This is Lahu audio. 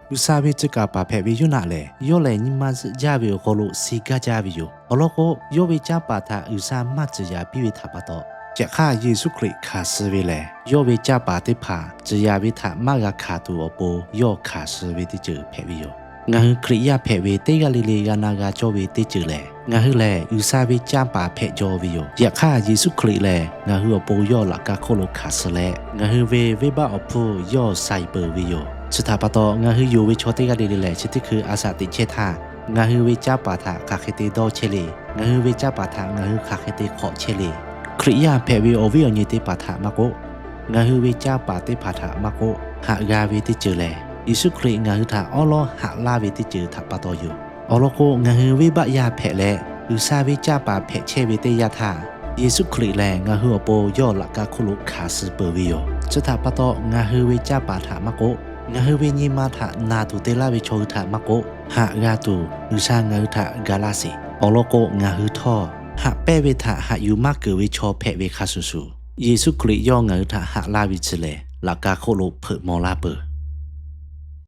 G'uiˬsha ve tcuh kaˍ paˍ hpehꞈ ve Yoˇnaˆ lehˬ, yawˇ lehˬ nyi ma zuhꞈ jaˇ ve awˬ hk'aw lo suh gaˇ jaˇ ve yoˬ. Awˬ lawn k'o, yawˇ ve canˇ paˍ htaꞈ G'uiˬsha maˇ tcuh yaꞈ piˇ ve htaꞈ pa taw, yaꞈ hk'aˇ Yeˍsuˆ Hkriꞈ hkanˍ suh ve lehˬ, yawˇ ve canˇ paˍ teˇ hpaˍ tcuh yaꞈ ve htaꞈ maˇ g'a hkanˍ tuˬ awˬ pon yawˇ hkanˍ suh ve teˇ ceuˬ hpehꞈ ve yoˬ. Ngaˬ hui Hkriꞈ yaˇ hpehꞈ ve teˇ g'aˇ le le g'a na g'a cawˇ ve teˇ ceuˬ lehˬ, ngaˬ hui lehˬ G'uiˬsha ve canˇ paˍ hpehꞈ jaw ve yoˬ. Yaꞈ hk'aˇ, Yeˍsuˆ Hkriꞈ lehˬ ngaˬ hui awˬ pon yawˇ laꞈ ka hk'oˆ lo hkanˍ suh leh, ngaˬ hui ve venˇbaˆ awˬ hpfuhˇ yawˇ shaiˍ peuˬ ve yoˬ. Chi htaꞈ pa taw, ngaˬ hui yonˍ ve chaw teˇ g'aˇ le le lehˬ, chi teˇ hkui a shaꞈ teꞈ chehˇ htaˇ, ngaˬ hui ve canˇ paˍ htaꞈ hk'aˬ hk'e te dawˇ chehˇ le. Ngaˬ hui ve canˇ paˍ htaꞈ ngaˬ hui hk'aˬ hk'e te hk'awꞈ chehˇ le. Hkriꞈ yaˇ hpehꞈ ve awˬ viˉ awˬ nyi teˇ hpaˍ htaꞈ maˇ k'oˆ, ngaˬ hui ve canˇ paˍ teˇ hpaˍ htaꞈ maˇ k'oˆ, haꞈ g'a ve teˇ ceuˬ lehˬ, Yeˍsuˆ Hkriꞈ ngaˬ hui htaꞈ awˉ lawˉ haꞈ laˇ ve teˇ ceuˬ htaꞈ pa taw yoˬ. Awˬ lawn k'o, ngaˬ hui venˇbaˆ yaˇ hpehꞈ leh, G'uiˬsha ve canˇ paˍ hpehꞈ chehˇ ve teˇ yanˇ htaˇ, Yeˍsuˆ Hkriꞈ lehˬ ngaˬ hui awˬ pon yawˇ laꞈ ka hk'oˆ lo hkanˍ suh peuˬ ve yoˬ. Chi htaꞈ pa taw, ngaˬ hui ve canˇ paˍ htaꞈ maˇ k'oˆ, ngaˬ hui ve nyi ma htaꞈ naˬ tuˬ te laˇ ve chaw hui htaꞈ maˇ k'oˆ, haꞈ g'a tuˬ G'uiˬsha ngaˬ hui htaꞈ ga laˇ sheˍ. Awˬ lawn k'o, ngaˬ hui htawˇ haꞈ pehnˇ ve htaꞈ haꞈ yuˬ maˇ keunˍ ve chaw hpehꞈ ve hk'a shuˍ shuˍ, Yeˍsuˆ Hkriꞈ yawˇ ngaˬ hui htaꞈ haꞈ laˇ ve chi lehˬ, laꞈ ka hk'oˆ lo hpeuꞈ maw laˇ peuˬ.